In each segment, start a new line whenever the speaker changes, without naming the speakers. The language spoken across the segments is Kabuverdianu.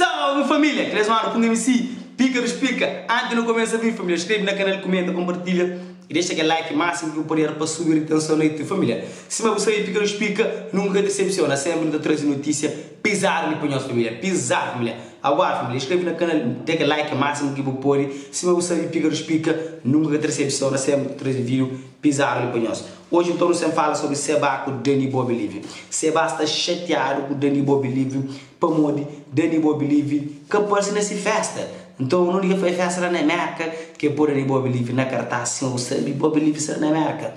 Salve família! Cresmar com MC, pica dos pica. Antes de começar vídeo, família, inscreve na canal, comenta, compartilha e deixa aquele like máximo que eu poder para subir atenção na tua família. Se você pica dos pica, nunca decepciona, sempre te traz notícia pisar ali para nossa família, pisar família. Agora família, inscreve no canal, deixa aquele like máximo que eu poder. Se você pica dos pica, nunca decepciona, sempre te traz vídeo pisar ali para nós. Hoje então você fala sobre Seba com Danny Bob Live. Seba está chateado com Danny Bob Live, pamodi Danny Bob Live que aparece nessa festa. Então não liga foi festa lá na América, que pôr Danny Bob Live na cartaz, assim, eu sabe Bob Live será na América.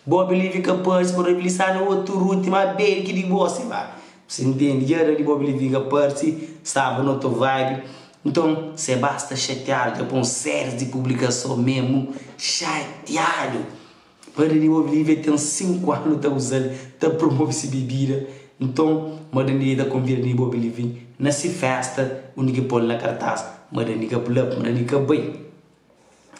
Bob Live que aparece por realizar no outro última bem que de você vai. Você entende? E Danny Bob Live que aparece, estava no outro vibe. Então, Seba está chateado, já põe séries de publicação mesmo, chateado. Para Danny Bob Live tem 5 anos tá usando, tá promove essa bebida. Então, Madani da convida Danny Bob Live nessa festa, onde que põe na cartaz, Madani que pull up, Madani que bem.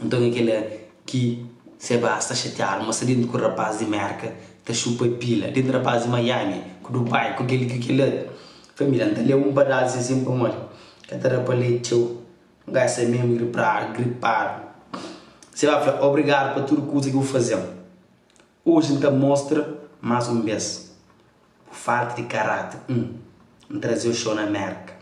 Então, é aquele que se basta chateado, mas dentro com o rapaz de América, tá chupa pila, dentro do rapaz de Miami, com Dubai, com aquele que aquele. Família, então, ele é um pedaço assim para morrer. Que tá para leite, um gajo é mesmo gripar, gripar. Você vai falar obrigado por tudo que eu vou fazer. Hoje então mostra mais um vez. Por falta de caráter. Um, trazer o show na América.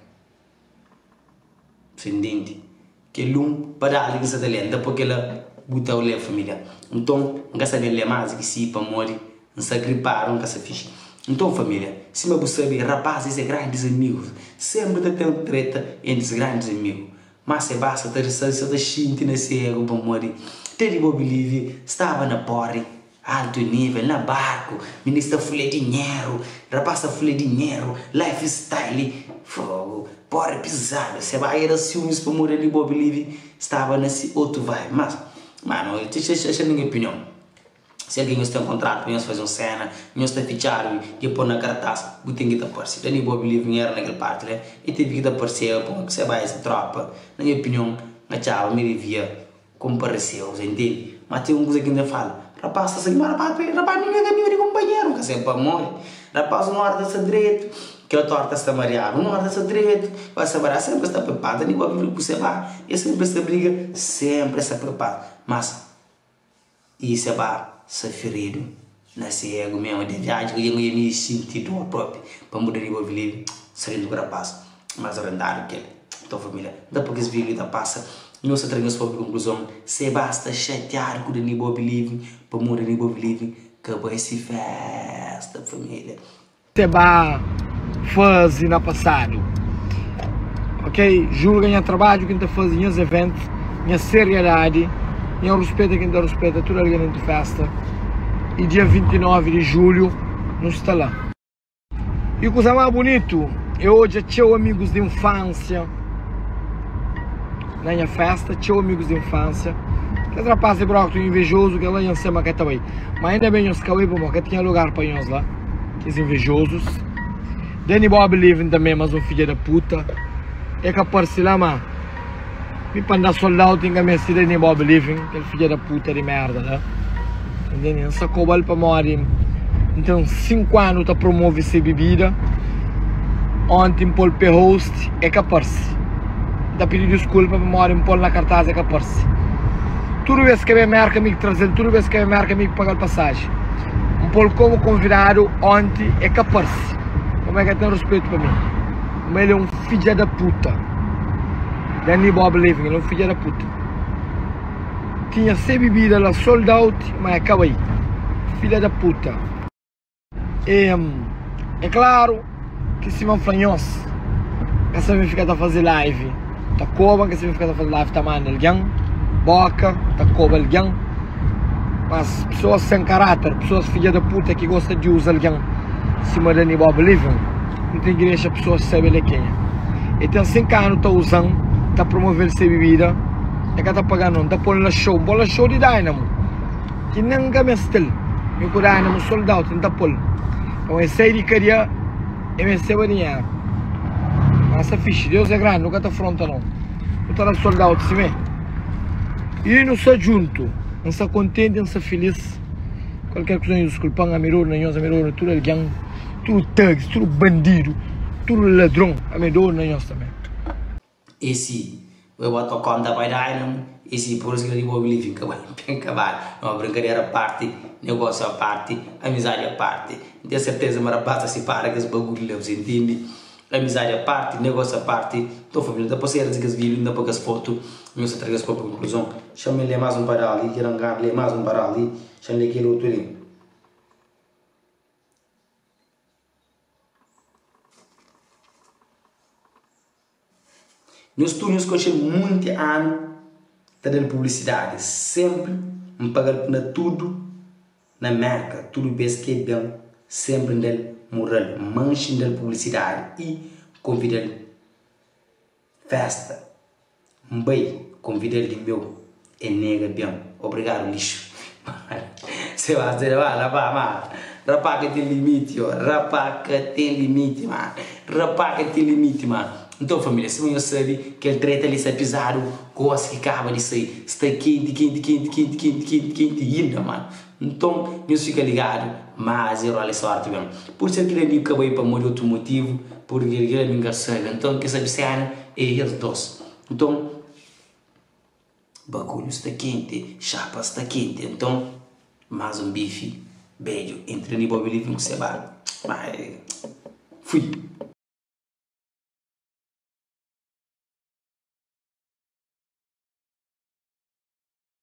Você entende? Que um para dar que você está porque ela botou a família. Então, não sabe ler mais que se para morrer, não se gripar, não se fixe. Então, família, se me você sabe, rapazes e grandes amigos, sempre tem treta entre os grandes amigos. Mas se basta ter se tá sentindo nesse ego para morrer. Teddy Bob Live estava na porre, alto nível, na barco, ministra folha dinheiro, rapaz folha dinheiro, lifestyle, fogo, porre pesado. Você vai era ciúmes para morrer ali, Bob Live estava nesse outro vibe. Mas, mano, deixa eu minha opinião. Se alguém tem um contrato, nós fazer uma cena, nós está fichado e pôr na cartaz, tem que estar parceiro. Danny Bob Live era naquela parte, né? E teve que estar parceiro, pô, que você vai essa tropa. Na minha opinião, na chava, me devia comparecer, você entende? Mas tem uma coisa que ainda fala, rapaz, está seguindo, rapaz, rapaz, não é caminho de companheiro, que sempre morre. Rapaz, uma hora está direito, que a torta está mareada, uma hora está direito, vai se marear, sempre está preparado, Danny Bob Live, você vai, e sempre essa briga, sempre está preparado. Mas, isso é para ser ferido nesse ego mesmo de viagem que eu ia me sentir dor próprio para mudar de Live saindo do rapaz mais orientado que ele. Então família, depois que esse vídeo tá passa, não se traz a conclusão, se basta chatear com o Danny Bob Live para mudar de Bob Live, acabou essa festa, família.
Seba faze na passado. Ok? Julga nha trabalho que tá fazendo nhas eventos, minha seriedade, minha respeito quem dá respeito, tudo alguém dentro de festa. E dia 29 de julho, não está lá. E o coisa mais bonito, eu hoje tinha amigos de infância na minha festa, tinha amigos de infância. Que rapaz de broco invejoso que lá em cima que também. Mas ainda bem os cauê, porque tinha lugar para nós lá. Que invejosos. Danny Bob Living também, mas um filho da puta. É que aparece lá, mas me para andar soldado tem que me Danny Bob Living, aquele filho da puta de merda, né? Entendeu? Não sacou para morrer. Então, 5 anos tá promove essa bebida. Ontem, Paul P. Host é capaz. Tá pedindo desculpa para morrer Paul na cartaz é capaz. Tudo vez que vem marca me trazer, tudo vez que vem marca me pagar passagem. Um Paul como convidado ontem é capaz. Como é que tem respeito para mim? Como ele é um filho da puta. Danny Bob Living, ele é um filho da puta. Tinha sem bebida lá sold out, mas acaba aí. Filha da puta. E, é claro que se manflanhos, essa vem ficar a fazer live. Tá coba, que se vem ficar a fazer live, tá manda alguém. Boca, tá coba alguém. Mas pessoas sem caráter, pessoas filha da puta que gostam de usar alguém. Cima da Danny Bob Living, não tem que deixar pessoas saber quem é. E tem 5 anos tá usando, tá promovendo essa bebida. É que tá pagando, tá pondo na show, bola show de Dynamo. Que nunca me estel. Eu com Dynamo sold out, não tá pondo. Então esse aí de caria, é me recebe dinheiro. Mas fixe, Deus é grande, nunca tá afronta não. Não tá na sold out, sim mesmo. E não sou junto, não sou contente, não sou feliz. Qualquer coisa, desculpa, amigo, não amigo, tudo alguém, tudo thugs, tudo bandido, tudo ladrão, amigo, não também.
Esse eu boto conta pa Dynamo, esse por isso que ele Bob Living ka bai bem kabadu. Não, brincadeira à parte, negócio à parte, amizade à parte. N ten serteza ma rapaz ta sipara kes bagulho la, você entende? Amizade à parte, negócio à parte. Então família, n ta pasa eras kes vídeo, n ta poi kes foto, nhos ta tra kes próprio conclusão. Xa-m lê más un padal li, ki da-m gana lê más un padal li, xa-m lê kel otu li. Nhos tudu nhos konxe-l munti anu ta da-l publisidadi senpri N paga-l na tudu na Merka tudu bes ki el ben senpri N da-l mural manxi N da-l publisidadi i konvida-l festa N bai konvida-l di meu el nega ben obrigadu lixu Rapá ka ten limiti oh Rapá ka ten limiti mano Rapá ka ten limiti mano Nton família sima nhos sabe kel treta li sta pizadu gosi ki kaba di sai sta kenti kenti kenti kenti kenti kenti kenti inda mano Nton nhos fika ligadu mas e rola sorti ben Pur ser kel amigu ka bai pamodi otu motivu purki kel ami ka sabe Nton ke sabe sena é es dos Nton. Bagulho sta kente, xapa sta kente Nton, más un bifi bedju Entra li bo believe N ku se ba Fui!